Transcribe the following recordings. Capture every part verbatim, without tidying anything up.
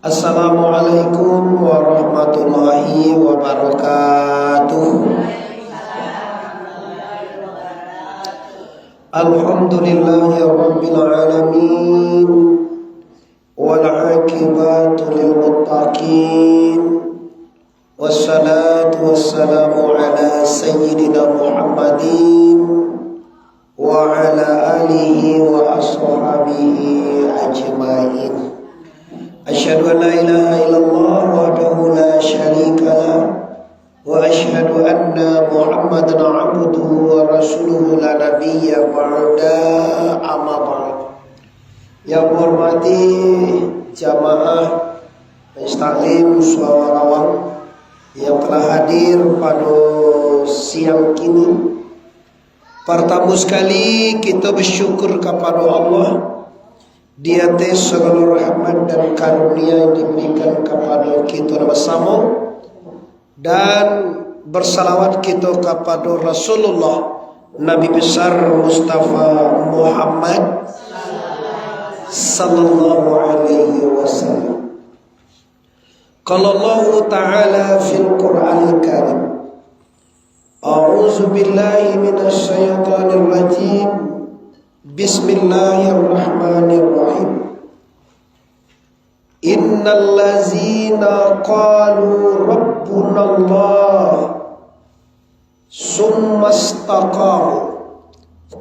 Assalamualaikum warahmatullahi wabarakatuh. Alhamdulillahirabbil alamin. Wal aqibatu lil muttaqin. Wassalatu wassalamu ala sayyidina Muhammadin wa ala alihi wa ashabihi ajmain. Asyhadu an la ilaha illallah wahdahu la syarika lah, wa asyhadu anna Muhammadan abduhu wa rasuluhu la nabiyya ba'da, amma ba'd. Yang kuhormati jamaah Majelis Taklim Suawarawang yang telah hadir pada siang kini. Partamo sakali, kito basyukur kapado Allah di ateh sagalo rahmat dan karunia yang diberikan kapado kito basamo, dan bersalawat kito kapado Rasulullah, Nabi Besar Mustafa Muhammad sallallahu alaihi wasallam. Qala Allahu Ta'ala fil Qur'anil Karim. A'udzu billahi minasy syaithanir rajim. Bismillahirrahmanirrahim. Innal ladzina qalu rabbunallah, summa istaqamu,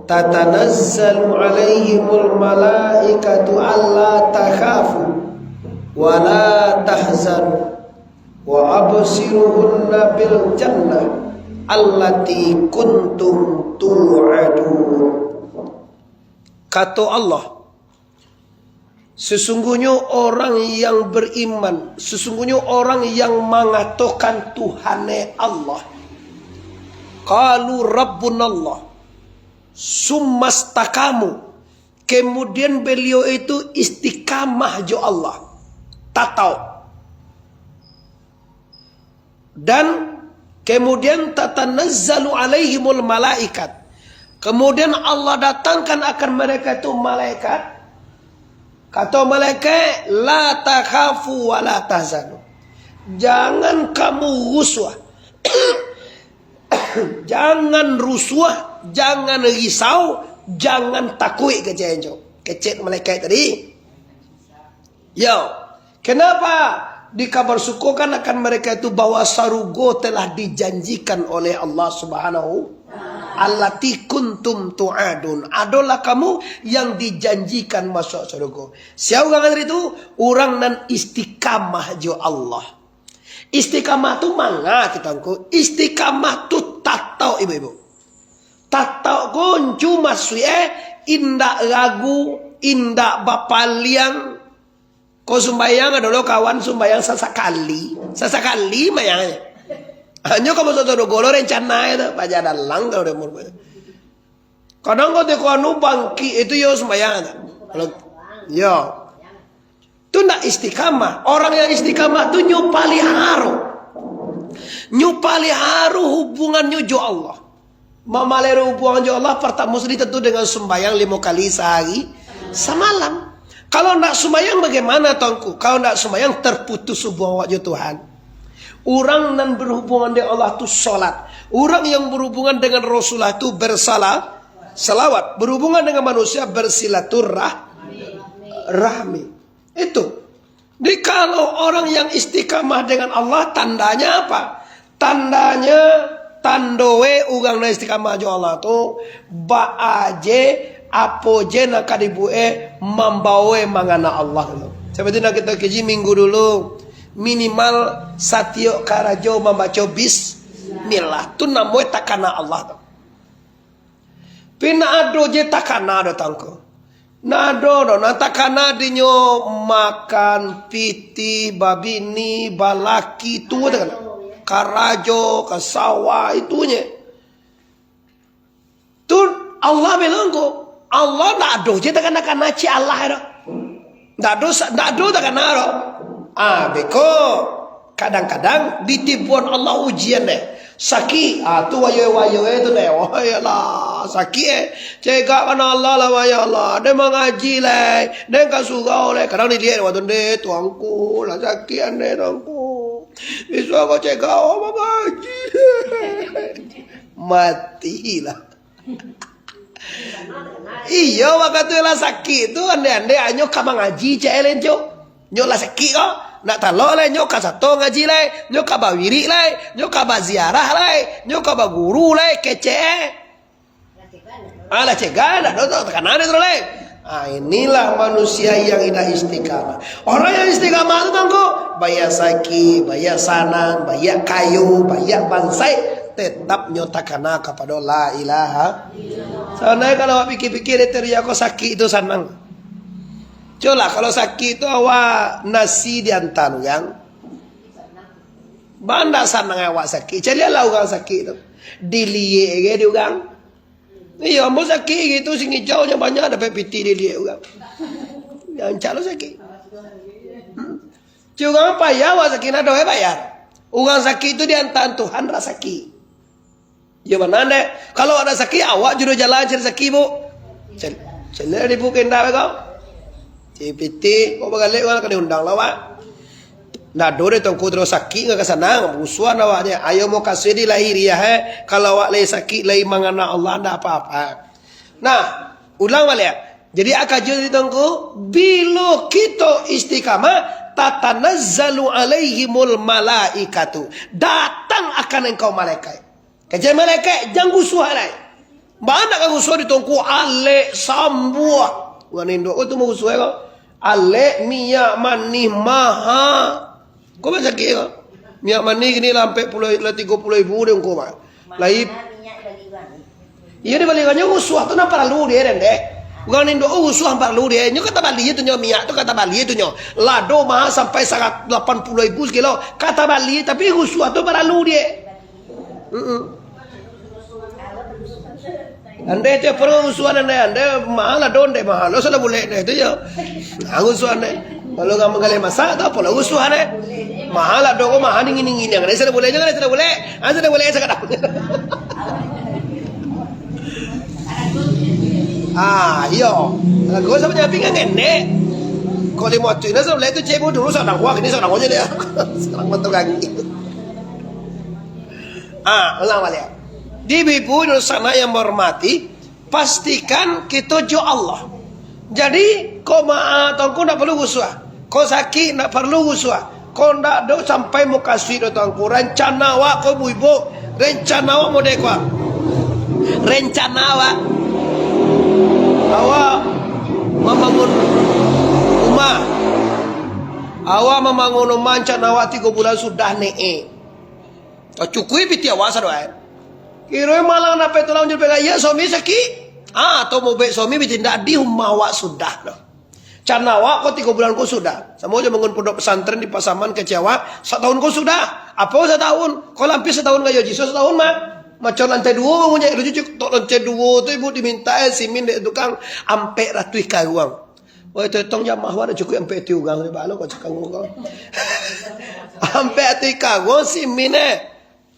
tatanazzalu alaihimul malaikatu alla takhafu wa la tahzanu wa abshiru bil jannah allati kuntum tu'adun. Kato Allah, sesungguhnyo orang yang beriman, sesungguhnyo orang yang mangatokan Tuhan Allah, qalu rabbunallah, summa istaqamu, kemudian beliau itu istiqamah jo Allah, tatap. Dan kemudian tatanazzalu alaihimul malaikat. Kemudian Allah datangkan akan mereka itu malaikat. Kato malaikat, "La takhafu wa la tahzanu." Jangan kamu rusuh. Jangan rusuh, jangan risau, jangan takuik, kecek jo. Kecek malaikat tadi. Yo, kenapa dikabarsukokan akan mereka itu bahwa sarugo telah dijanjikan oleh Allah Subhanahu, allati kuntum tu'adun, adolah kamu yang dijanjikan masuk sarugo. Sia urang tadi tu? Urang nan istiqamah jo Allah. Istiqamah tu manga kita angku? Istiqamah tu tatap, ibu-ibu. Tatap ko ncu masuik, eh, indak ragu, indak bapaliang. Ko sumbayang ado lo kawan sumbayang sasakali, sasakali sumbayang. Hanyo ka masuk sarugo lo rencana itu, paja dalang kalau dia umur. Kadang ko tiko anu bangkik itu yo sumbayang tu. Kalau, yo. Tu ndak istiqamah. Orang yang istiqamah tu nyo paliharo. Nyo paliharo hubungannyo jo Allah. Mamaliharo hubungan jo Allah, partamo sendiri tentu dengan sumbayang limo kali sahari samalam. Kalau ndak sumbayang bagaimana, Tuanku? Kalau ndak sumbayang, terputus hubungan awak jo Tuhan. Urang nan berhubungan dengan Allah tu salat. Urang yang berhubungan dengan Rasulullah tu bersala-, salawat. Berhubungan dengan manusia bersilaturah-, rahmi. Itu. Jadi kalau orang yang istiqamah dengan Allah, tandanya apa? Tandanya, tandoe urang nan istiqamah jo Allah tu, baa je, apo je nan ka dibuek, mambaoe mangana Allah dulu. Seperti nan kita kaji minggu dulu, minimal satiok karajo mambaco bismillah. Tu namoe takana Allah tu. Pi ndak ado je takana do, Tuanku. Ndak ado do, nan takana dinyo makan, pitih, babini, balaki, tu takana. Karajo, ka sawah, itu je. Tu Allah bilang ko, Allah ndak ado je takana-kana cik Allah do. Ndak ado sa-, ndak ado takana do. Ah, beko. Kadang-kadang ditibuan Allah ujian deh. Sakik, ah, tu wayo-wayo tu deh. Oh, iyalah. Sakik, eh. Cegak kana Allah lah, ya Allah. Den mangaji lai. Den ka surau lai. Kadang diliek wakatu den, Tuangku, lah sakik an den, Tuangku. Bisuak ko cegak awak mangaji. Matilah. Iyo, wakatu lah sakik tu, andai-andai anyo ka mangaji, cek e, Lenco. Nyo lah sakik ko, nak talok lai, nyo ka sato ngaji lai, nyo ka bawirik lai, nyo ka baziarah lai, nyo ka baguru lai, kecek e. Alah, cegak, ndak doh, takana dek tu lai. Ah, inilah manusia yang indak istiqamah. Orang yang istiqamah tu, Tuangku, baiak sakik, baiak sanang, baiak kayo, baiak bansaik, tetap nyo takana kapado la ilaha. Sabananyo kalau awak pikir-pikir, dek teriak ko sakik tu sanang. Cubolah, kalau sakik tu awak nasi diantaan urang, baa ndak sanang awak sakik. Caliaklah urang sakik tu. Diliek ge di urang. Iyo, ambo sakik gitu, singijau nyo banyak, dapek pitih diliek urang. Rancak lo sakik. Hmm. Cik urang payah, awak sakik ndak doh, eh, payah. Urang sakik tu diantaan Tuhan, rasaki. Iyo, bana dek. Kalau awak ndak sakik, awak juo jalan cari rasaki, Bu. Cel-, caliak di Bu Kenda ko. Cik pitih, kok bagalek urang ka diundang lah, Wak. Ndak ado dek Tuangku, terus sakik ndak ka sanang, barusuah awak nyo. Ayo mukasuik di lahiriah, eh. Kalau awak lai sakik, lai mangana Allah, ndak apa-apa. Nah, ulang baliak. Jadi, a kajo tadi, Tuangku, bilo kito istiqamah, tatanazzalu alaihimul malaikatu. Datang akan engkau malaikat. Kecek malaikat, jan rusuah lai. Baa ndak ka rusuah di Tuangku, alek, sambuah. Urang indo ko tu marusuah ko. Alek, minyak, manih, maha. Ko basakik ko. Minyak manih kini lah ampek puluah, lah tigo puluah ribu dek Tuangku, Mak. Lai. Iyo, dibali urang nyo rusuah tu nan paralu dek den, dek. Urang indo rusuah paralu dek. Nyo ka tabali tu nyo, minyak tu ka tabali tu nyo. Lado maha sampai sarat-, lapan puluah ribu sakilo. Ka tabali, tapi rusuah tu paralu dek. Heeh. Andai tiok hari rusuah, andai, andai mahal lah, don dek mahal lo, salah bulek dek tu yo. Nah, rusuah dek. Kalau ndak manggaleh masak, tu apo lah rusuah dek. Mahal lah, don ko mahal, dingin-dingin, andai salah bulek, andai salah bulek. Ah, salah bulek sakadang. Ah, iyo. Kalau ko sampai nyapi kan ngenek. Kalau limo tu, ini salah bulek tu, cek dulu, sadang kuah, ini sadang aja deh. Sekarang mantap lagi. Ah, ulang baliak. Di ibu-ibu di sana yang menghormati, pastikan kito jo Allah. Jadi, ko ma-, Tuangku ndak paralu rusuah. Ko sakik ndak paralu rusuah. Ko ndak do sampai mukasuik do Tuangku. Rancana awak ko ibu-ibu, rancana awak model ko. Rancana awak, awak mambangun rumah. Awak mambangun rumah, rancana awak tigo bulan sudah naiak. Tacukuik pitih awak sadoai. Kiro malang dapek tulang jul pegai, iyo, suami sakik. Ah, atau mobek suami batindak di rumah awak sudah doh. Can awak ko tigo bulan ko sudah. Samo jo bangun pondok pesantren di Pasaman kecek awak, satahun ko sudah. Apo satahun? Ko lah ampia satahun gayo jiso satahun mah. Macam lantai duo bangunnyo, lucu cik, tok lantai duo tu ibu diminta, eh, simin dek tukang ampek ratuih karuang. Woi, tolong jamaah wak, dak cukuik ampek atuih urang, baa lo kau cakap ko. Ampek atuih karuang simin, eh.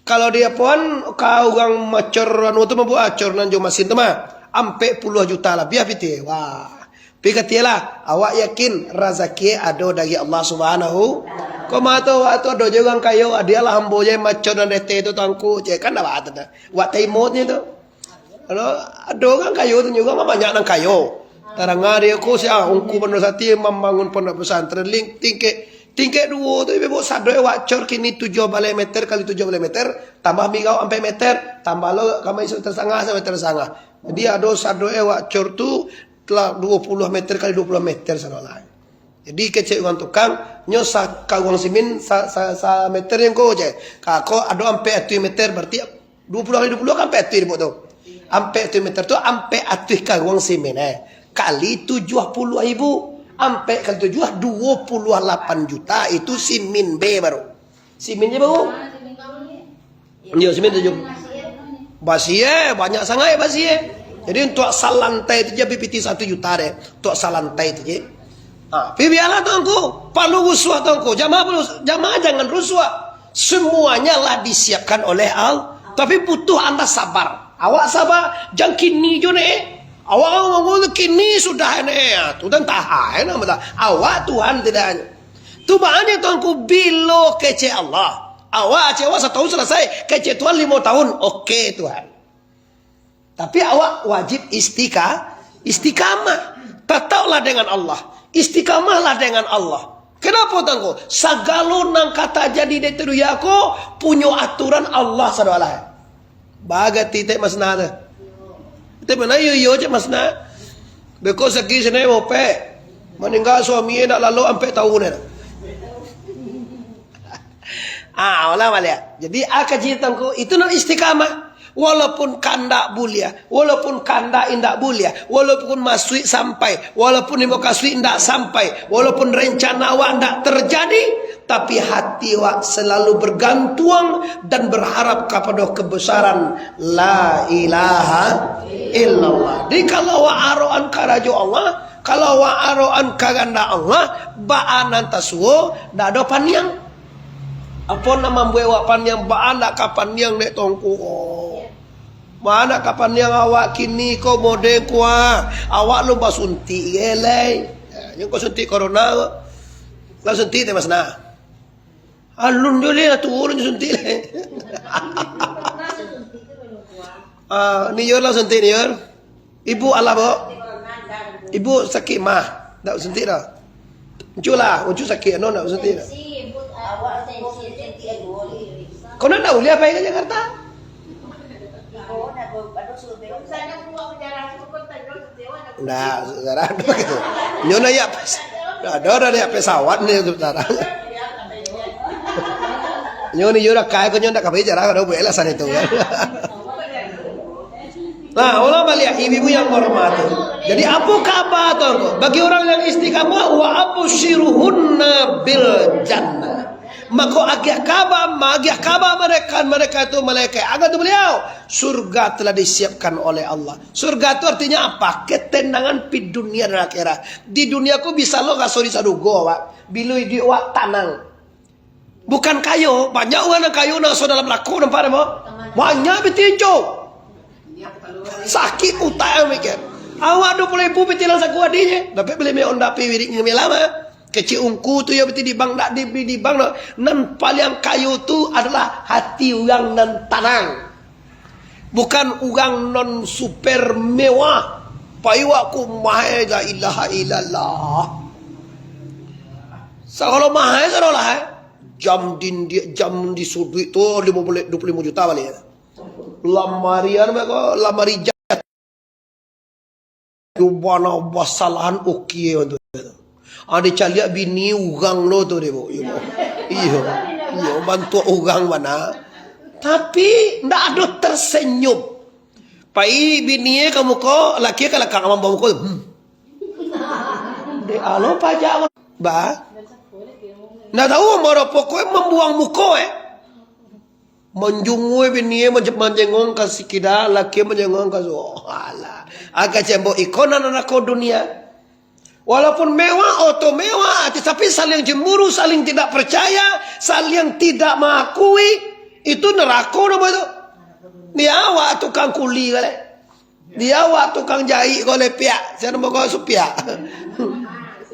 Kalau di apoan, ka urang macor anu tu mambuek acor nan jo masin tu mah, ampek puluah juta labiah pitih. Wah. Pi katilah, awak yakin razaki ado dari Allah Subhanahu. Ko ma tu, wakatu ado jo urang kayo, adialah ambo je macor nan dete tu tangku, je kan dak baa tu dah. Wak taimo je tu. Kalau ado urang kayo tu, urang mah banyak nan kayo. Tarang ari ko sia, Ungku Pondok Sati mambangun pondok pesantren, ling-, tingkek, tingkek duo tu, ibu sado e wak cor kini tujuah baleh meter kali tujuah baleh meter, tambah mirau ampek meter, tambah lo kami sameter sangah, sameter sangah. Jadi ado sado e wak cor tu lah duo puluah meter kali duo puluah meter sado lah. Jadi kecek urang tukang, nyo sa-, ka urang simin sa-, sa-, sameter yang ko je. Ka ko ado ampek atuih meter, berarti duo puluah kali duo puluah kan ampek atuih dibuek tu. Ampek atuih meter tu ampek atuih karuang simin, eh. Kali tujuah puluah ribu. Ampek kali tujuah, duo puluah lapan juta, itu simin be baru. Simin je baru. Iyo, simin tujuah. Basie, banyak sangaik basie. Jadi untuak salantai tu je pitih satu juta deh. Untuak salantai tu je. Ha, tapi biarlah Tuangku, paralu rusuah Tuangku. Jamaah paralu, jamaah jangan rusuah. Semuanya lah disiapkan oleh Allah. Tapi butuh anda sabar. Awak saba, jan kini jo ne. Awak ngomong tu kini sudah ne. Ah, tu dan tahan nama dah. Awak Tuhan tidak. Tu maknanya Tuanku bilo kecek Allah. Awak kecewa satahun selesai, kecek Tuhan limo tahun. Oke Tuhan. Tapi awak wajib istika-, istiqamah. Tetaplah dengan Allah. Istiqamahlah dengan Allah. Kenapa Tuanku? Sagalo nan ka tajadi di dunia ko punyo aturan Allah sadoalah. Bagati tek Masna tu. Tek mana yo yo cek Masna. Beko segi sini mopek. Maninggal suami nak lalu ampek tahun dah. Ah, ulang baliak. Jadi, ah, kaji Tuanku, itu nan istiqamah. Walaupun kandak buliah, walaupun kandak indak buliah, walaupun masuik sampai, walaupun di mukasuik indak sampai, walaupun rencana awak indak terjadi, tapi hati awak selalu bergantung dan berharap kepada kebesaran La ilaha illallah. Jadi, kalau awak aroan karajo Allah, kalau awak aroan kahandak Allah, baa nan tasuo, ndak ado paniang. Apo nan mambuek awak paniang? Baa ndak ka paniang dek Tuanku? Baa ndak ka paniang awak kini ko model ko, ah? Awak lun basuntik ge lai. Nyo ko suntik corona ko. Lah suntik teh Masna. Alun jo lai, lah tuo alun jo suntik lai. Ah, Niur lah suntik, Niur. Ibu alah, Bok. Ibu sakik mah. Ndak suntik dah. Ucu lah, Ucu sakik, anu ndak suntik dah. Kau nak, ndak buliah pai ka Jakarta? Ndak, saudara, nyo naiak pes-, ado, ado naiak pesawat ni, saudara. Nyo ni, yo dah kai, kau nyo ndak ka pai jarang, ado buek lah sana itu, kan. Nah, ulang baliak, ibu-ibu yang hormati. Jadi, apo kaba tu, angku? Bagi urang yang istiqamah, "Wa absyiruhunna bil jannah." Mako, agiah kaba, agiah kaba mereka, mereka itu malaikat. Agiah tu baliau, surga telah disiapkan oleh Allah. Surga tu artinya apa? Ketenangan di dunia dan akhirat. Di dunia ko bisa lo raso di sarugo, Pak. Bilo iduik awak tanang. Bukan kayo, banyak urang nan kayo nan raso dalam narako, nampak dek mo? Banyak batinjo. Sakik utak yang mikir. Awak duo puluah ribu pitih dalam saku adinyo. Dapek bali mie Honda pi wirik ngambil lama. Kecik ungku tu yo pitih di bank, dak di, di bank dah. Nan paliang kayo tu adalah hati urang nan tanang. Bukan urang nan super mewah. Pai awak ko mahal, la ilaha illallah. Sagalo mahal sagalo lah, eh. Jam di, di, jam di suduik tu limo baleh, duo puluah limo juta bali. Lamari an ko, lamari jan. Yo bana basalahan ukie tu. Ado caliak bini urang lo tu deh, Bu. Iyo. Iyo. Iyo, bantuak urang bana. Tapi ndak ado tersenyum. Pai bini ka muko, laki ka lakang, mambawa muko. Hmm. Dek alo pajak ba. Ndak tahu maro pokok mambuang muko, eh. Manjungui bini, manje-, manjengong ka sikida, laki manjengong ka su-, alah. Agak cembok iko nan narako dunia. Walaupun mewah, oto mewah, tetapi saling cemburu, saling tidak percaya, saling tidak mengakui, itu nerako namo itu. Ni awak tukang kuli kali. Di awak tukang jahik ko lai piak, sia namo ko supiak.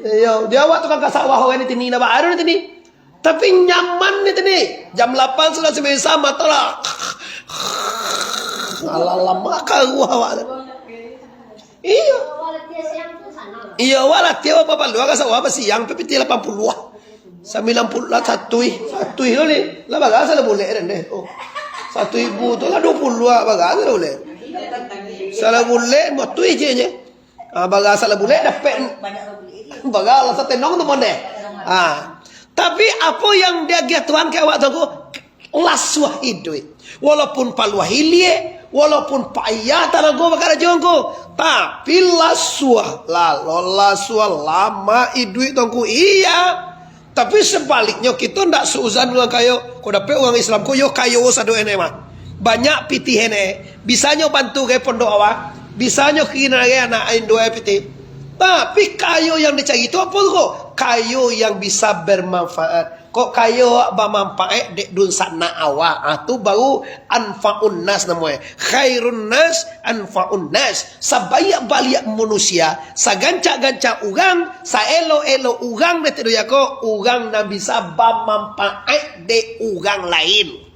Iyo, di awak tukang ka sawah ko ni tini, ndak ado ni tini. Tapi nyaman ni tini. Jam lapan sudah semesa mata lah. Alah lama karuah awak tu. Iyo. Iyo, awak lah tiap apa paluah ka sawah basiang, P P T lapan puluh ah. Sambilan puluah lah satuih, satuih lo ni. Lah bagas lah bulek den deh. Oh. Satu ribu tu lah duo puluah bagas lah bulek. Salah bulek, matuih je nye. Ah, bagas lah bulek dapek. Bagas lah satenong tu pun deh. Ah. Tapi apo yang diagiah Tuhan ka awak tu, lasuah iduik. Walaupun paluah ilie, walaupun payah talago bakarajo ngku, tapi lasuah, lalo lasuah lama iduik tu ngku. Iya. Tapi sabaliknyo, kito ndak suuzan urang kayo. Ko dapek urang Islam ko yo kayo sado ene mah. Banyak pitih ene. Bisanyo bantu gai pondok awak. Bisanyo kina gai anak indua pitih. Tapi kayo yang dicari tu apo tu ko? Kayo yang bisa bermanfaat. Kok kayo awak bamampaat dek dunsanak awak, ah, tu baru anfa'un nas namonyo. Khairun nas anfa'un nas. Sabaiak-baiak manusia, sagancak-gancak urang, saelok-elok urang dek dunia ko, urang nan bisa bamampaat dek urang lain.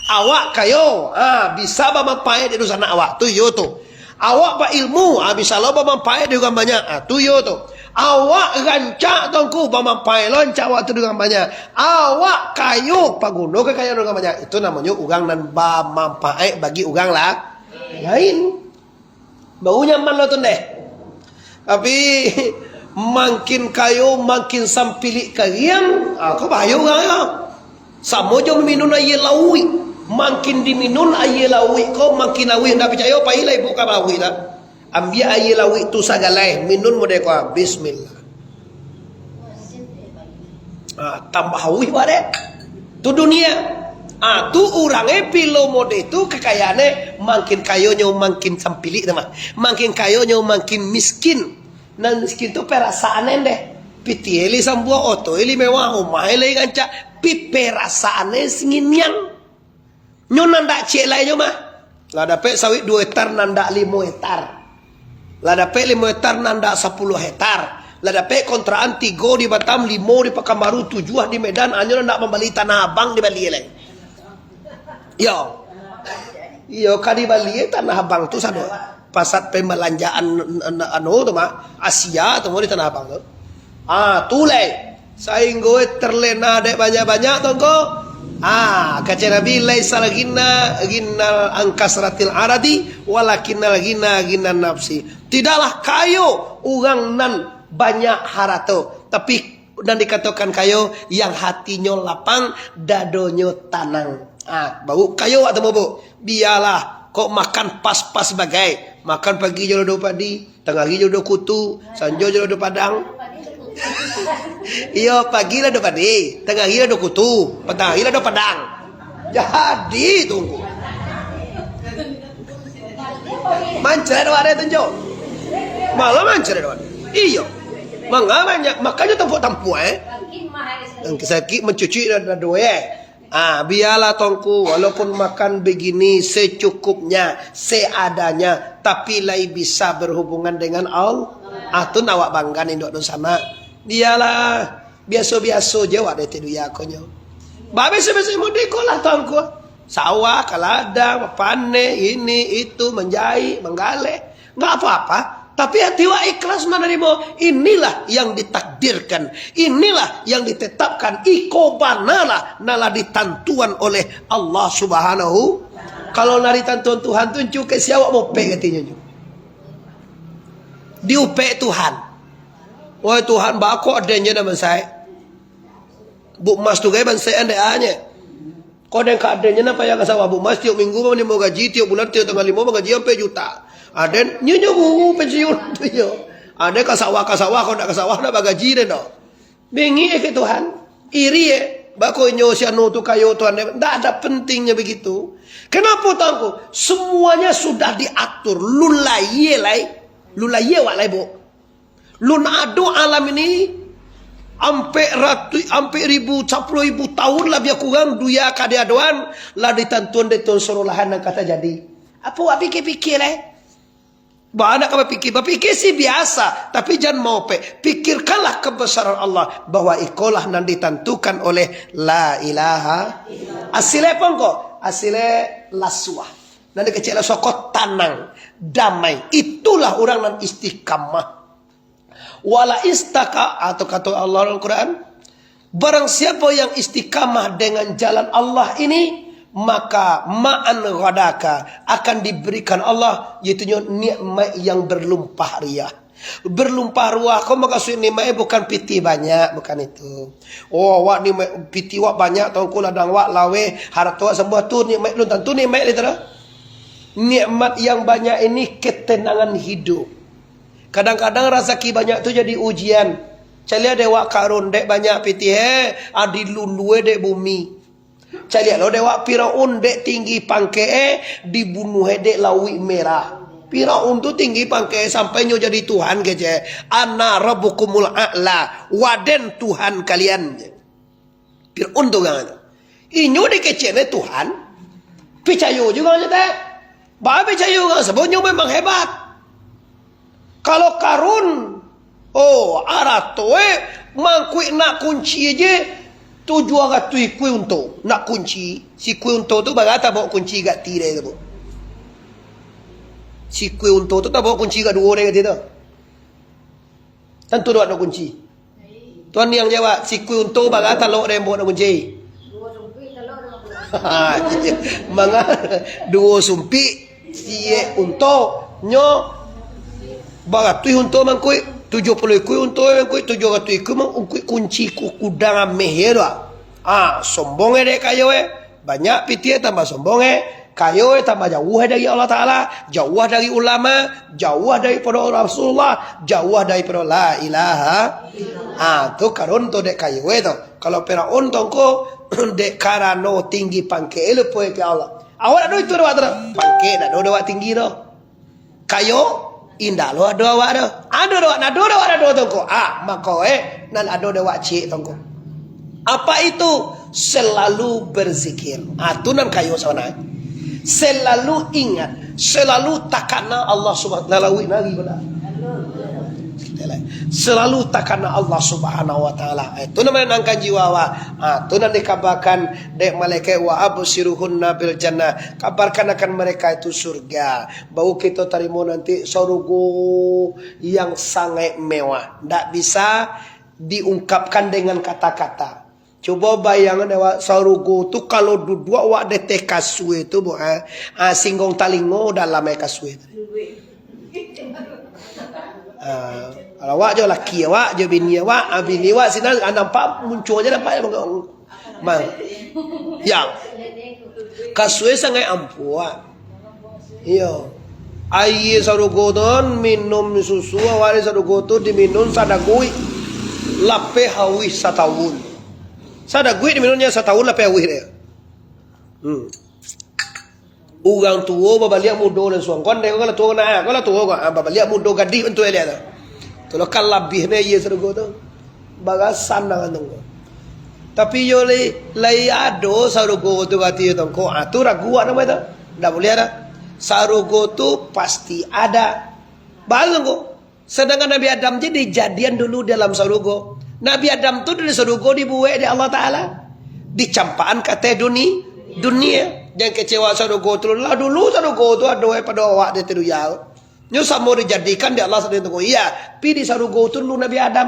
Awak kayo, ha, bisa bamampaat dek dunsanak awak, tu iyo tu. Awak bailmu, ha, bisa lo bamampaat dek urang banyak, ha, tu iyo tu. Awak rancak tu ngku, bamampaat lo rancak awak tu dek urang banyak. Awak kayo, paguno kekayaan urang banyak, itu namonyo urang nan bamampaat bagi urang lah lain. Baru nyaman lo tu ndeh. Tapi, makin kayo, makin sampilik kariang, ah, ko bahayo urang yo. Samo jo minun aia lauik. Makin diminun aia lauik ko, makin lauik. Ndak picayo, pailah ibu ka lauik lah. Ambiak aia lauik tu sagaleh, minun model ko, ah, bismillah. Ah, tambah hauih awak dek. Tu dunia. Ah, tu urang e pilo model tu kekayaan e, makin kayonyo makin sampilik tu mah. Makin kayonyo makin miskin. Nan miskin tu perasaan e ndeh. Pitih e lai sambuah, oto e lai mewah, rumah e lai rancak. Pi perasaan e singiniang. Nyo nan dak ciek lai nyo mah. Lah dapek sawit duo hektar, nan dak limo hektar. Lah dapek limo hektar, nan dak sapuluah hektar. Lah dapek kontrakan tigo di Batam, limo di Pakanbaru, tujuah di Medan, anyo nan dak mambali Tanah Abang dibali lai. Iyo. Iyo, ka dibali Tanah Abang tu sado. Pasat pembalanjaan, an-, anu tu mah, Asia tu mah di Tanah Abang tu. Ah, tu lai. Sainggo terlena dek banyak-banyak tu ngko. Ah, kecek Nabi, "Laisal ghina ghinal an kasratil aradi, walakinnal ghina ghinan nafsi." Tidaklah kayo urang nan banyak harato, tapi nan dikatokan kayo, yang hatinyo lapang, dadonyo tanang. Ah, baru kayo awak tu, Bu. Bialah, kok makan pas-pas bagai. Makan pagi jo lado padi, tangah hari jo lado kutu, sanjo jo lado padang. Iyo, pagi lado padi, tangah hari lado kutu, patang hari lado padang. Jadi, tunggu. Mancret awak deh tunjuk. Malah mancret awak. Iyo. Manga banyak, makanyo tampuak-tampuak, eh. Sakik mancuci dado, eh. Ah, bialah tu ngku, walaupun makan begini secukupnya, seadanya, tapi lai bisa berhubungan dengan Allah. Ah, tu nak awak bangga ni, dok dunsanak. Bialah, biaso-biaso je awak dek dunia ko nyo. Ba biaso-biaso model ko lah tu ngku. Sawah, ka ladang, bapaneh, ini, itu, manjaik, manggaleh. Nggak apa-apa, tapi hati awak ikhlas manarimo. Inilah yang ditakdirkan, inilah yang ditetapkan. Iko banalah nan lah ditantuan oleh Allah Subhanahu. Kalau nan ditantuan Tuhan tu, cukuik sia awak mopek katinyo. Diupek Tuhan. Wahai Tuhan, bako adenyo dah mansai. Buk Mas tu gai bansekan dek anye. Kok den ka aden nyo nan payah ka sawah, Buk Mas, tiok minggu manarimo gaji, tiok bulan, tiok tanggal limo mangaji ampek juta. Aden, nyo nyo guru pensiun tu nyo. Aden ka sawah, ka sawah, kok ndak ka sawah, ndak bagaji den doh. Bingik eh ke Tuhan. Iri eh. Bako inyo si anu tu kayo Tuhan dek. Ndak ada pentingnyo begitu. Kenapo Tuhan ko? Semuanya sudah diatur. Lun layie lai. Lun layie wak lai, Buk. Lun ado alam ini, ampek ratuih, ampek ribu, sapuluah ribu tahun labiah kurang dunia ka diadoan, lah ditantuan dek Tuhan Surolahan nan ka tajadi. Apo awak pikir-pikir lai? Banyak ka bapikir, bapikir sih biasa, tapi jan maopek. Pikirkanlah kebesaran Allah, bahwa ikolah nan ditantukan oleh la ilaha. Asilnya apa ngko? Asilnya lasuah. Nan dikecek lasuah ko tanang, damai. Itulah urang nan istiqamah. Wala istaka, atau kato Allah dalam Quran, barang siapa yang istiqamah dengan jalan Allah ini, maka ma'an ghadaka, akan diberikan Allah, yaitunyo nikmat yang berlimpah ruah. Berlimpah ruah ko maksud nikmat bukan pitih banyak, bukan itu. Oh, awak nikmat, pitih awak banyak, tongko ladang awak laweh, harato awak sambuah tu nikmat, lun tantu nikmat itu dah. Nikmat yang banyak ini ketenangan hidup. Kadang-kadang rasaki banyak tu jadi ujian. Caliak dek wak karun dek banyak pitih eh, adi lundue dek bumi. Caliak lo dek wak Firaun dek tinggi pangkek eh, dibunuh eh dek lauik merah. Firaun tu tinggi pangkek sampai nyo jadi Tuhan kecek. "Ana rabbukumul a'la, waden Tuhan kalian." Firaun tu urang tu. Inyo dikecek dek Tuhan, picayo juo urang tu teh. Baa picayo urang, sabab nyo memang hebat. Kalau Karun, oh, arato e, mangkuik nak kunci je, tujuah ratuih ikua unto, nak kunci. Sikua unto tu bara tabao kunci gati dek tu. Sikua unto tu tabao kunci ka duo dek gati tu. Tantu dek nak kunci. Tuan yang jawab, sikua unto bara talok dek nak kunci. Manga duo sumpik, siek unto, nyo baratuih unto mangkuik, tujuah puluah ikua unto mangkuik, tujuah ratuih ikua mangkuik kunci ku-, gudang ameh e tu. Ah, sombong e dek kayo e. Banyak pitih tambah sombong e. Kayo e tambah jauah dari Allah Taala, jauah dari ulama, jauah daripado Rasulullah, jauah daripado la ilaha. Ah, tu Karun tu dek kayo e tu. Kalau Firaun tu ngko, dek karano tinggi pangkek e lupo e ka Allah. Awak dak ado itu dek awak tu doh. Pangkek dak ado dek awak tinggi tu. Kayo, indak lo ado awak tu. Ado dek awak, ado dek awak, ado tu ngko. Ah, mako e, nan ado dek awak ciek tu ngko. Apa itu? Selalu berzikir. Ah, tu nan kayo sabananyo. Selalu ingat, selalu takana Allah Subhanahu, lalauik nari bana. Selalu takana Allah Subhanahu wa Taala. Eh, tu nan mananangkan jiwa awak. Ah, tu nan dikabarkan dek malaikat, "Wa absyiruhunna bil jannah." Kabarkan akan mereka itu surga. Baru kito tarimo nanti sarugo yang sangaik mewah. Ndak bisa diungkapkan dengan kata-kata. Cubo bayangkan awak, sarugo tu kalau duduak awak di ateh kasua tu, bu, ha, ha, singgong talingo dalam ai kasua tu. Ha, kalau awak jo laki awak, jo bini awak, ha, bini awak sinan, ha, nampak muncuang je nampak. Ma-, ya. Kasua sangaik ampuah. Iyo. Aia sarugo tu kan, minum susu awak di sarugo tu diminum sadaguik lapeh auih satahun. Sadaguik diminumnyo satahun lapeh auih dek. Hmm. Urang tuo babaliak mudo lansuang. Kon dek ko lah tuo ko nah, ko lah tuo ko. Ah, babaliak mudo gadih bantuak liak tu. Tu lo kalabiahnyo aia sarugo tu. Barasan tangan tu. Tapi iyo lai, lai ado sarugo tu ka ati tu ngko. Ah, tu ragu awak namo tu. Ndak buliah dah. Sarugo tu pasti ada. Baru ngko. Sedangkan Nabi Adam je dijadian dulu di alam sarugo. Nabi Adam tu dari sarugo dibuek dek Allah Taala. Dicampakan ka ateh duni-, dunia. Jan kecewa sarugo tu. Lah dulu sarugo tu ado pado awak di ateh dunia. Nyo samo dijadikan dek Allah sadonyo tu. Iya, pi di sarugo tu dulu Nabi Adam.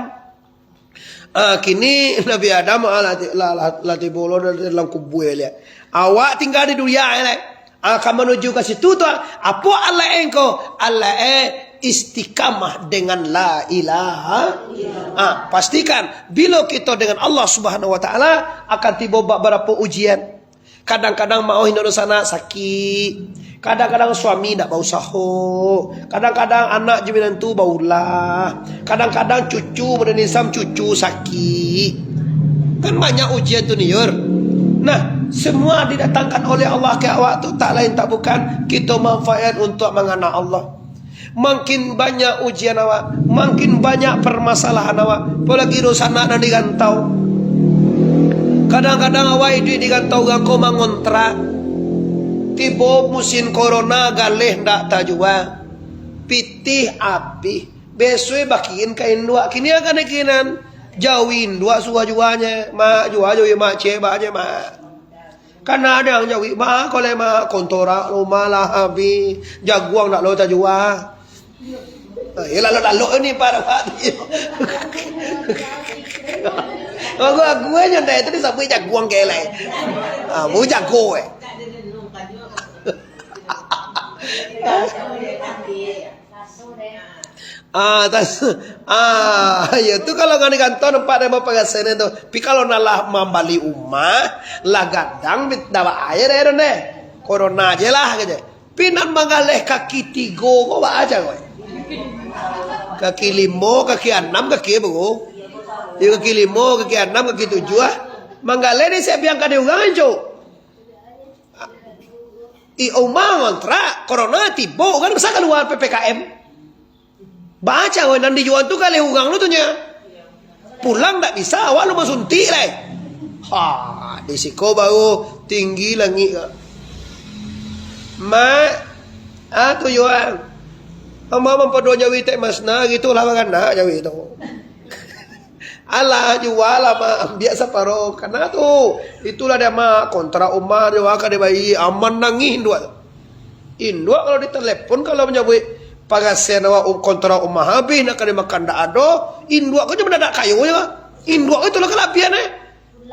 Ah, kini Nabi Adam, ah, lah ti-, lah, lah, lah tibo lo dalam kubua liak. Awak tingga di dunia, eh, lai. Ah, ka manuju ka situ tu, ah. Apo alat engko? Alat, eh, istiqamah dengan la ilaha. Ah, pastikan, bilo kito dengan Allah Subhanahu wa Taala, akan tibo babarapo ujian. Kadang-kadang maoh indak dunsanak sakik. Kadang-kadang suami indak bausaho. Kadang-kadang anak jo minantu baulah. Kadang-kadang cucu badan insam cucu sakik. Kan banyak ujian tu, Niur. Nah, semua didatangkan oleh Allah ka awak tu tak lain tak bukan kito manfaat untuak mangana Allah. Makin banyak ujian awak, makin banyak permasalahan awak, apolai dunsanak nan di rantau. Kadang-kadang awak iduik di rantau, urang ko mangontrak. Tibo musim korona, galeh ndak tajua. Pitih abih. Besok bakiin ka induak. Kini akan dikinan. Jawi induak suruah juanyo. Mak, jua jawi mak, cebaknyo, mak. Kan ado nan jawi, "Mak, kolek, Mak, kontorak rumah lah abih, jaguang ndak lo tajua." Nah, iyo, lalok-lalok ni, Pak, Pak. Aku, aku aja ndak itu disabuik jaguang kelek. Ah, mau jago, eh. Ah, tas, ah, ya tu kalau ngan di kantor nampak dek bapak gasan tu. Tapi kalau nak lah mambali umah, lah gadang, dawak aja deh, deh. Corona aja lah, gitu. Pi nan manggaleh kaki tigo ko, ba aja ko. Kaki limo, kaki anam, kaki bego. Ya, kaki limo, kaki anam, kaki tujuah, ah. Manggaleh ni siap biang ka di urang, Cuk. Di umah ngontrak, corona tibo, kan bisa kalua P P K M. Baca, weh, nan dijual tu kaleh urang tu, tu nyo. Pulang ndak bisa, awak alun basuntik lai. Ha, di siko baru tinggi langik ka. Mak, ah, tu jual. Ambo mampaduo jawi tek mas nah, gitulah baranak jawi tu. Alah, jual lah, Mak, ambiak saparo. Kana tu, itulah dia, Mak, kontrak umah dia, wah, ka dibayia. Aman nangih induak tu. Induak kalau ditelepon, kalau manyabuik, "Parasian awak, um, kontrak umah habih, nak ka dimakan ndak ado." Induak ko cuma ndak kayo je, Mak. Induak ko itulah kalabihan, eh.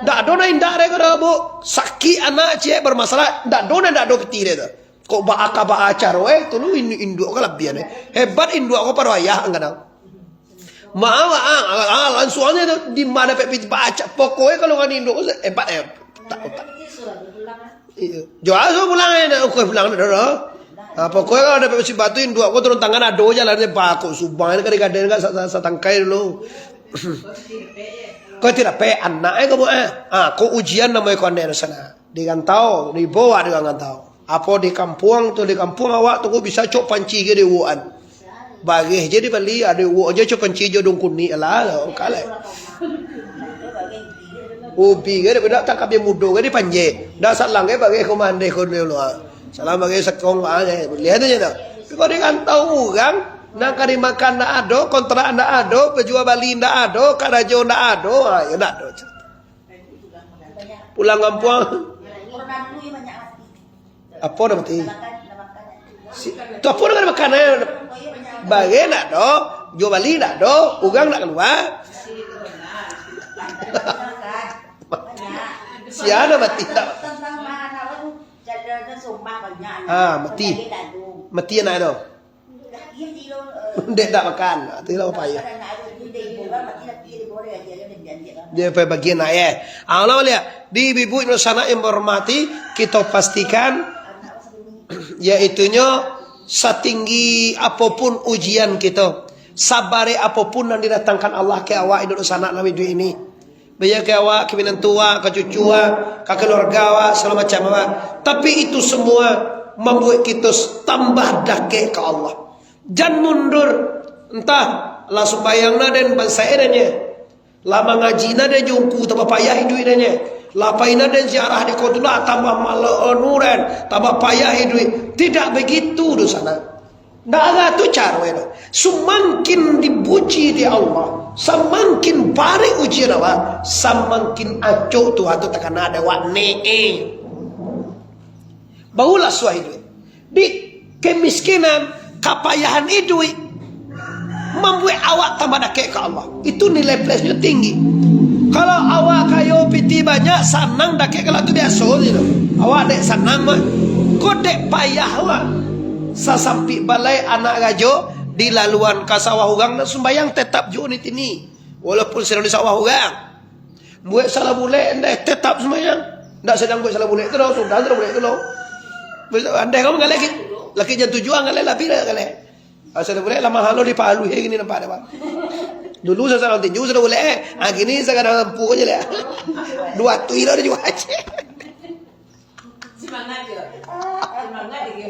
Ndak ado nan indak dek ko doh, Bu. Sakik anak ciek bermasalah, ndak ado nan ndak ado piti dek tu. Kok baa ka baa caro, eh, tu lu in-, induak ko kalabihan, eh. Hebat induak ko pado ayah kadang. Maaf, ah, ah, ah, langsuang aja tu, di ma dapek piti baca. Pokoknya kalau ngani induak ko hebat, eh. Tak, tak. Iyo. Jual suruh pulang, eh, nak ukoi pulang dah, dah. Ah, pokoknya kalau dapek musibah tu, induak ko turun tangan ado je lah, dia bakok subang, ini kadang-kadang kan sa-, sa-, satangkai dulu. Kau tidak pe anak, eh, kamu, eh. Ah, kau ujian namanya kau anak sana. Di rantau, dibawa di rantau. Apo di kampuang tu, di kampuang awak tu, kau bisa cok panci ke di uwukan. Bareh je dibali, ado uwuk je cok panci jo daun kunik lah, lah, kalai. Ubi ke, dak tangkap je mudo ke dipanjek. Dah salang ke bareh ko mandeh ko ni lo. Salang bareh sekong, ah, je. Lihat aja dah. Kau di rantau urang, nak ka dimakan ndak ado, kontrak ndak ado, bajua bali ndak ado, karajo ndak ado, ah, ya ndak ado. Pulang kampuang. Apo dah mati? Si, tu apo dah makan, eh? Bareh ndak ado, jual bali ndak ado, urang ndak kalua. Sia dah mati ndak? Ah, mati. Mati anak tu. Dek tak makan, tu lah payah. Dia bagian nak, eh. Ah, ulang balik. Di ibu-ibu insan yang berhormati, kita pastikan, yaitunyo, satinggi apapun ujian kita, sabarek apapun yang didatangkan Allah ke awak hidup sanak dalam hidup ini. Baiak ka awak, ka minantu awak, ka cucu awak, ka kaluarga awak, sagalo macam awak. Tapi itu semua mambuek kito tambah dakek ka Allah. Jan mundur, antah lah sumbayang na den bansaik den ye. Lah mangaji na den jo ungku tambah payah iduik den ye. Lah pai na den ziarah di Qotullah tambah malo anu den, tambah payah iduik. Tidak begitu dosa na. Ndak ado tu caro e doh. Samakin dipuji dek Allah, samakin barek ujian awak, samakin acok Tuhan tu takana dek awak ne. Barulah suah iduik. Di kemiskinan, kapayahan iduik, mambuek awak tambah dakek ka Allah. Itu nilai plusnyo tinggi. Kalau awak kayo piti banyak, sanang dakek ka Allah tu biaso se tu. Awak dek sanang mah. Ko dek payah awak. Sasampik balai anak rajo dilaluan ka sawah urang nan sumbayang tetap juo ni tini. Walaupun sadang di sawah urang. Buek salah bulek ndeh tetap sumbayang. Ndak sadang buek salah bulek tu doh, sudah salah bulek tu doh. Andeh kamu galeh laki, laki jam tujuh an galeh lah pira galeh. Ah, salah bulek lah mahal lo di Palu he gini nampak dah, Pak. Dulu sasaran tinju salah bulek eh. Ah, gini sakadar lampu aja lah. Dua tu ilo dijual aja. Semangat je. Semangat je.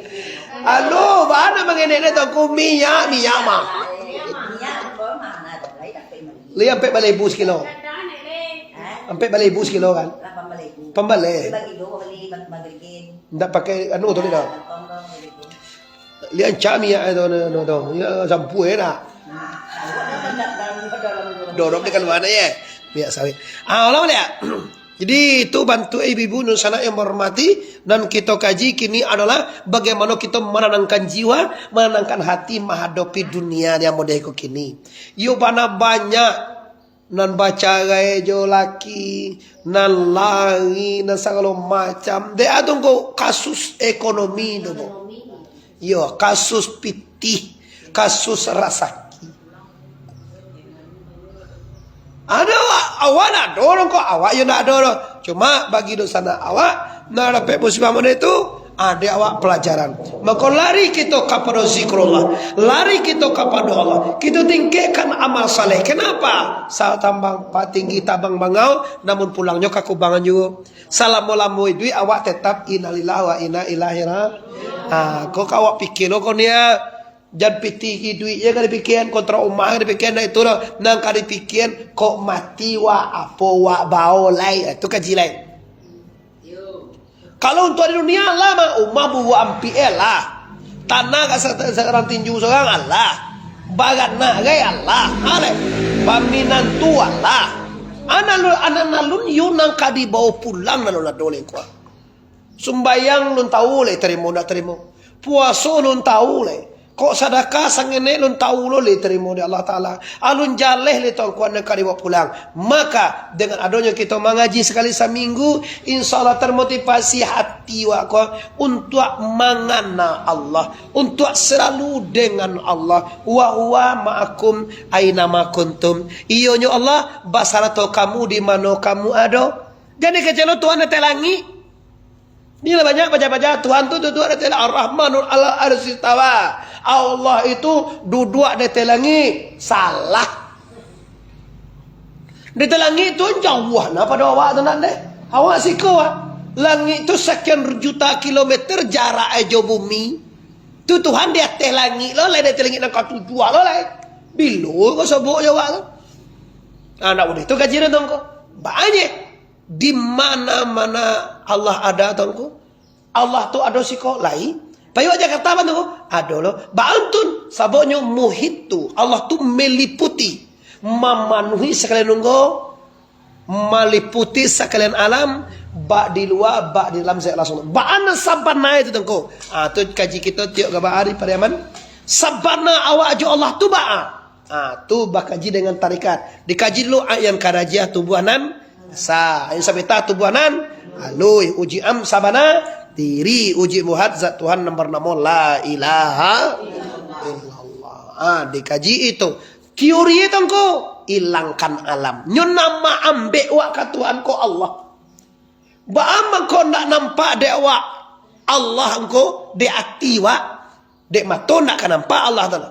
Alo, bana mangenek ni tongku minyak, minyak mah. Minyak apa mana ada lain tak pernah. Li ampek baleh ibu sekilo. Hah? Ampek baleh ibu sekilo kan? Lapan baleh ibu. Pambaleh. Bagi dua beli bag-, bagrikin. Ndak pakai anu tu ni dah. Lapan bagrikin. Li ancak minyak tu, tu, tu, tu. Ya, sampu eh nak. Dorong dia keluar nak ya. Minyak sawit. Ah, ulang balik. Jadi, itu bantuak ibu-ibu dan sanak yang menghormati, dan kita kaji kini adalah bagaimana kita menenangkan jiwa, menenangkan hati menghadapi dunia yang model iko kini. Yo bana banyak nan bacarai jo laki, nan lari, nan sagalo macam. Dek ado ko kasus ekonomi tu ko. Yo, kasus pitih, kasus rasaki. Ado, awak ndak ado ko, awak yo ndak ado doh. Cuma bagi dosa nak awak, nak dapek musibah model itu, Ah, di awak pelajaran. Mako lari kito kapado zikrullah, lari kito kapado Allah. Kito tingkekkan amal saleh. Kenapa? Satambang patinggi tabang bangau, namun pulangnyo ka kubangan juo. Salamo-lamo iduik awak tetap innalillahi wa inna ilaihi ra-, ah, ko ka awak pikia lo ko nia. Jan pitih iduik je ka dipikian, kontrak umah ka dipikian, dah itu doh. Nan ka dipikian, kok mati wak, apo wak bao lai. Ah, tu kaji lai. Kalau untuak di dunia, alah mah, umah buruak ampik, eh, alah. Tanah ka sa-, sa-, urang tinju surang, alah. Baranak gai, alah. Ha, lai. Baminantu, alah. Anak alun, anak alun, yo nan ka dibao pulang, nan alun ado lai ko. Sumbayang alun tau lai tarimo ndak tarimo. Puaso alun tau lai. Kok sadakah sangenek alun tau lo lai tarimo dek Allah Taala. Alun jaleh lai tongkuan nan ka dibao pulang. Maka, dengan adonyo kito mangaji sakali saminggu, insya Allah termotivasi hati wak ko untuak mangana Allah, untuak selalu dengan Allah. Wa huwa ma'akum aina ma kuntum. Iyonyo Allah basarato kamu di mano kamu ado. Jadi kecek lo Tuhan di ateh langik. Inilah banyak baca-baca, Tuhan tu duduak di ateh, Ar-Rahmanul ala arsistawa. Allah itu duduak di ateh langik. Salah. Di ateh langik tu jauah nah pado awak tu nak deh. Awak siko, ah. Langik tu sakian juta kilometer jarak jo bumi. Tu Tuhan di ateh langik lo lai, di ateh langik nan katujuah lo lai. Bilo ko sobok jo awak tu. Ah, nak udah tu kaji tu ko. Banyak. Di mana-mana Allah ada, Tuanku. Allah tu ado siko lai. Payo Jakarta, Tuanku. Ado lo. Baantun. Sababnyo muhit tu. Allah tu meliputi. Mamanuhi sakalian nunggu. Maliputi sakalian alam. Bak di lua, bak di dalam, saya langsung. Bak anak sabana itu, Tuanku. Ah, tu kaji kito tiok gabak hari, Pariaman. Sabana awak jo Allah tu baa. Ah, tu bakaji dengan tarikat. Dikaji dulu, ah, yang karajiah tubuh nan sa, yang sabita tubuh nan alui, uji am sabana diri, uji buhat zat Tuhan nan bernamo La Ilaha Illallah. Ah, dikaji itu. Teori itu engko ilangkan alam. Nyo nama ambek wak ka Tuhan ko Allah. Baa mangko ndak nampak dek wak Allah engko dek ati wak, dek mato ndak ka nampak Allah Taala.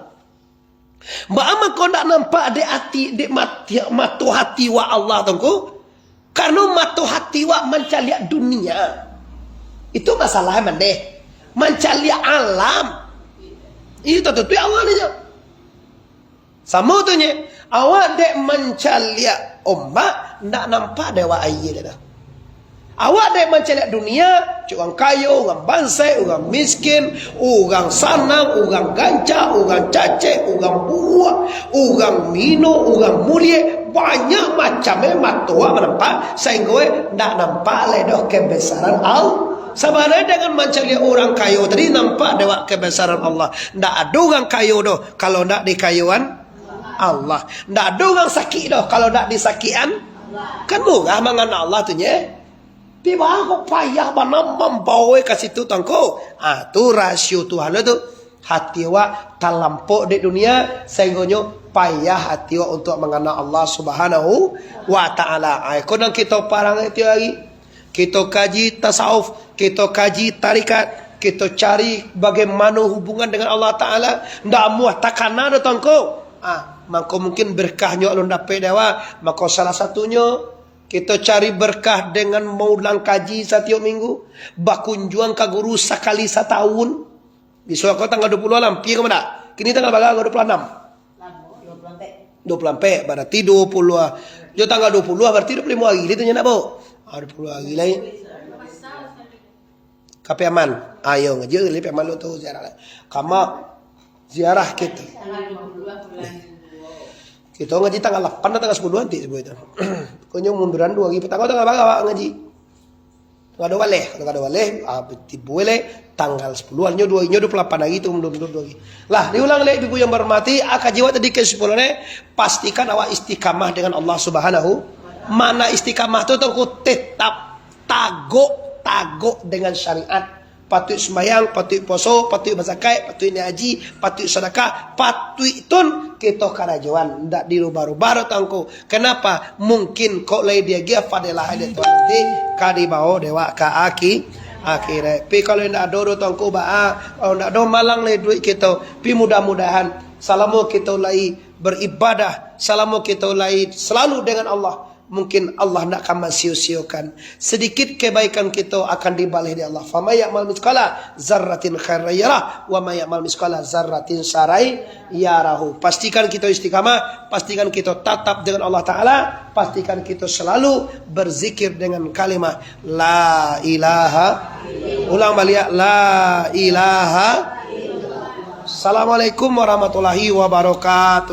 Baa mangko ndak nampak dek ati, dek mati, mato hati wak Allah tu ko? Karano mato hati wak mancaliak dunia. Itu masalah mandeh. Mancaliak alam. Itu tu, tu Allah ni je. Samo tu nye. Awak dek mancaliak ombak, ndak nampak dek awak aia tu. Awak dek mancaliak dunia, cik urang kayo, urang bansaik, urang miskin, urang sanang, urang gancak, urang cacek, urang buruak, urang mino, urang muliek, banyak macam e mato awak manampak, sahinggo e ndak nampak lai doh kebesaran Allah. Sabananyo dengan mancaliak urang kayo tadi, nampak dek awak kebesaran Allah. Ndak ado urang kayo doh, kalau ndak dikayoan Allah. Ndak ado urang sakik doh, kalau ndak disakikan. Kan murah mangana Allah tu nye. Tapi baa kok payah bana mambao ka situ tu ko. Ah, tu rasio Tuhan tu. Hati awak talampok dek dunia, sahinggonyo payah hati awak untuak mangana Allah Subhanahu wa Ta'ala. Ah, ko nan kito parang tiok hari. Kito kaji tasawuf, kito kaji tarikat, kito cari bagaimana hubungan dengan Allah Ta'ala. Ndak amuah takana doh tu ko. Ah, mangko mungkin berkahnyo alun dapek dek awak. Mako salah satunyo, kito cari berkah dengan maulang kaji satiok minggu, bakunjuang ka guru sakali satahun. Bisuak ko tanggal dua puluah lah, ampia ko ndak? Kini tanggal bara ko, dua puluah anam? Dua puluah ampek, bararti dua puluah. Jo tanggal dua puluah, bararti dua puluah limo hari lai tu nyo ndak, Bu? Ah, dua puluah hari lai. Ka Piaman. Ayo, ngaji lai Piaman lo tu ziarah. Kama ziarah kito. Kito ngaji tanggal lapan atau tanggal sapuluah nanti sebut itu. Pokoknyo munduran duo hari. Patang tanggal bara awak ngaji? Tanggal duo baleh, tanggal duo baleh, ah, tibo lai tanggal sapuluah, nyo duo, nyo dua puluah lapan hari tu, mundur-mundur duo hari. Lah, diulang lai, Ibu yang berhormati, ah, kaji awak tadi kesimpulannya, pastikan awak istiqamah dengan Allah Subhanahu. Mana istiqamah tu, tu tetap tagok, tagok dengan syariat. Patuik sumbayang, patuik puaso, patuik bazakat, patuik naiak haji, patuik sadakah, patuik tun kito karajoan, ndak dirubah-rubah doh tu ko. Kenapa? Mungkin kok lai diagiah fadilah dek Tuhan nanti ka dibao dek awak ka aki-, Akhirat. Pi kalau indak ado doh Tuangku, baa, kalau indak ado malang lai duit kito. Pi mudah-mudahan salamo kito lai beribadah, salamo kito lai salalu dengan Allah, mungkin Allah ndak akan masio-siokan. Sedikit kebaikan kito akan dibaleh dek Allah. Faman ya'mal mitsqala zarratin khairan yarah, wa man ya'mal mitsqala zarratin syarran yarahu. Pastikan kito istiqamah, pastikan kito tatap dengan Allah Ta'ala, pastikan kito salalu berzikir dengan kalimah la ilaha. Ulang baliak, la ilaha. Assalamualaikum warahmatullahi wabarakatuh.